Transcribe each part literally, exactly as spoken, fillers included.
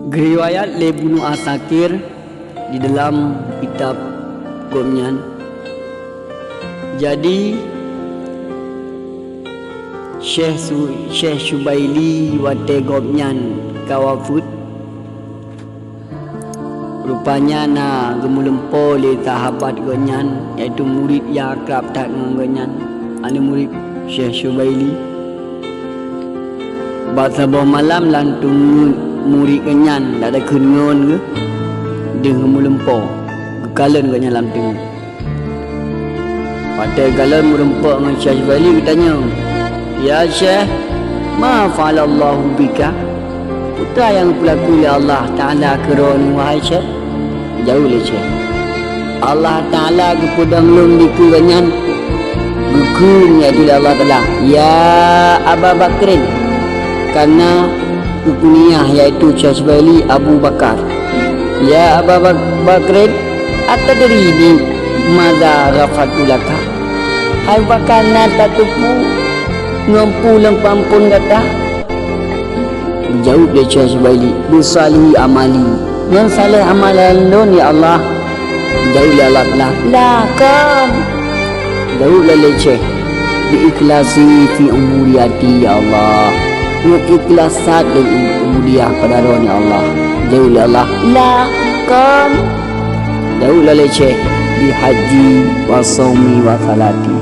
Geuriwayat lé Ibnu Asakir di dalam kitab gobnyan. Jadi, Syekh Su-, Syekh Syubaili watée gobnyan ka wafeuet, rupanya na geumeulimpô lé sahabat gobnyan, yaitu murit nyang akrab that ngon gobnyan, aneuk murit Syekh Syubaili. Bak saboh malam lam teungeut murit gobnyan, dak takheun ngon geuh, deuh geumeulimpô, geukalon gobnyan lam teungeut. Watée geukalon meurumpok ngon Syekh Syubaili geutanyong, "Ya Syekh, ma fa'alallahu bika?" Peue nyang geupeulaku lé Allah Ta'ala keu droeneuh, wahai Syekh? Jaweueb lé Syekh, "Allah Ta'ala geupeudong lôn dikeue gobnyan, geukheun yaitu lé Allah Ta'ala, 'Ya Aba Bakrin,' karna geukuniah yaitu Syekh Syubaili Abu Bakar. 'Ya Aba Bak-, Bakrin, atadri bi madza ghafartu laka?' Hai Bakar, na tateupeue ngon peue lôn peuamphon gata?" Geujaweueb lé Syekh Syubaili, "Bi salihi amali, ngon saleh amalan lôn, ya Allah." Geujaweueb lé Allah Ta'ala, "La, kon." Geujaweueb lé Syekh, "Bi ikhlasi fi ubudiyati, ya Allah, ngon ikhlas that lôn ubudiyah keupada Droeneuh, ya Allah." Geujaweueb lé Allah, "La, kon." Geujaweueb lé Syekh, "Bi haji wa saumi wa salati,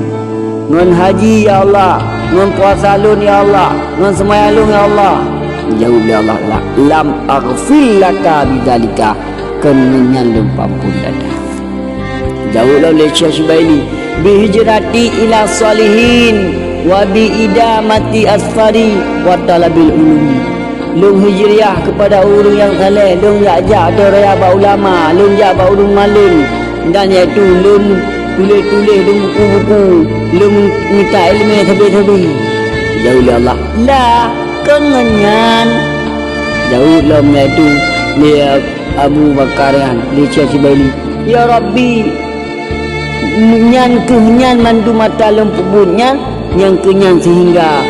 ngon haji, ya Allah, ngon puasa lôn, ya Allah, ngon seumayang lôn, ya Allah." Geujaweueb lé Allah Ta'ala, "Lam aghfir laka bidzalika, kon ngon nyan lôn peuamphon gata." Geujaweueb lé Syekh Syubaili, "Bi hijrati ila shalihin, wa bi idamati asfari, wa talabil ulumi." Lôn hijriah keupada ureuëng nyang saleh, lôn jak-jak ateueh raya bak ulama, lôn jak bak ureuëng malém, dan yaitu lôn tuléh-tuléh lôn buku-buku, lôn mita iéleumé sabe-sabe. Geujaweueb lé Allah, "La, kon ngon nyan." Jaweueb lom yaitu lé Abu Bakar nyan, lé Syekh Syubaili, "Ya Rabbi, nyan kheueh nyan mandum ata lôn peubuet nyan, nyang kheueh nyan seuhingga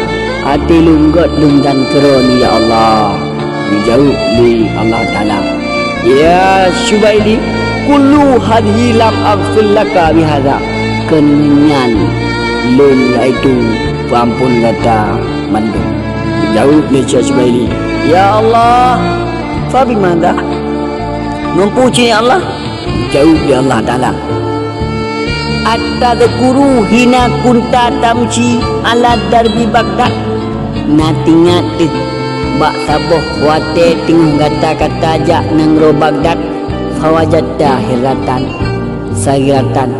até lôn gét lôn dan keudroe, ya Allah." Geujaweueb lé Allah Ta'ala, "Ya Syubaili, kullu hadhihi lam aghfir laka bihadza." Kon nyan lôn yaitu peuamphon gata mandum. Geujaweueb lé Syekh Syubaili, "Ya Allah, fa bimadza?" Ngon peue cit, ya Allah? Geujaweueb lé Allah Ta'ala, "Atadzkuru hina kunta tamshi ala darbi Baghdad?" Na teuingat teuh bak saboh watée teungoh gata ka tajak nanggroe Baghdad, fawajadta hirratan saghiratan,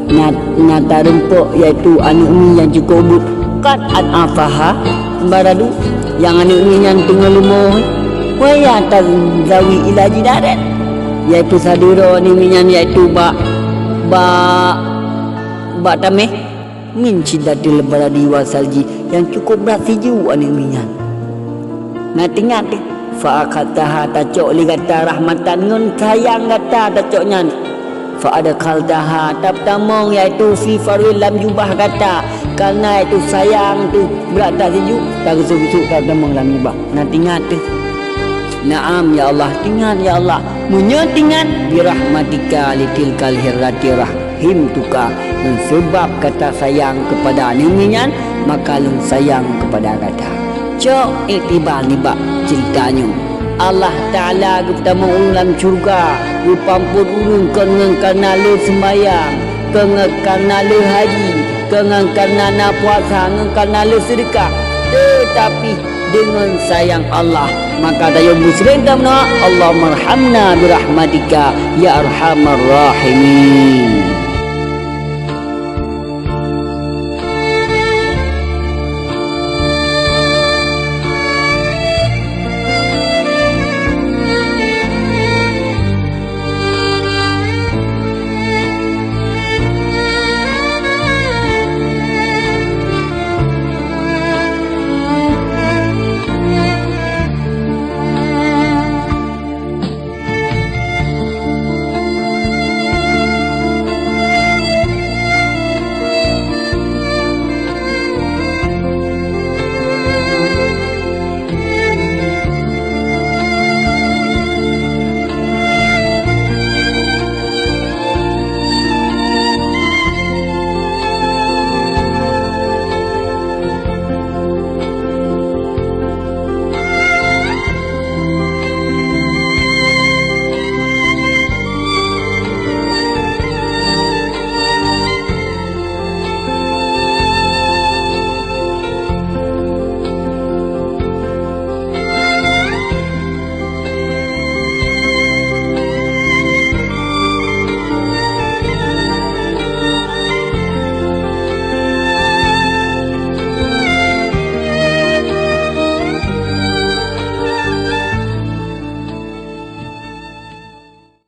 na, na tarumpok yaitu aneuk miet nyang cukôp buet, qad ad'afaha baradu, nyang aneuk miet nyan teungoh leumoh, wa hiya tanzawi ila jidarin, yaitu sadeue droe aneuk miet nyan yaitu bak, bak, bak taméh, min syiddatil baradi wa salji, nyang cukôp brat siju aneuk miet nyan. Na teuingat teuh, fa akhadtaha tacok lé gata rahmatan ngon sayang gata tacok nyan. Fa adkhaltaha tapeutamong yaitu fi farwin lam jubah gata, kareuna yaitu sayang teuh brat that siju, tageusok-geusok tapeutamong lam jubah. Na teuingat teuh. Naam ya Allah, teuingat ya Allah. Meunyoe teuingat, birahmatika litilkal hirrati rahimtuka, ngon seubab gata sayang keupada aneuk miet nyan, maka lôn sayang keupada gata. Cok iktibar nibak ceurita nyoe. Allah Ta'ala geupeutamong ureuëng lam syeuruga, geupeuamphon ureuëng kon ngon kareuna lé seumbahyang, kon ngon kareuna lé haji, kon ngon kareuna na puasa, ngon kareuna lé seudeukah, teutapi deungon sayang Allah. Maka tanyoe beuseuring tameudoá, "Allahummarhamna birahmatika ya arhamar rahimin."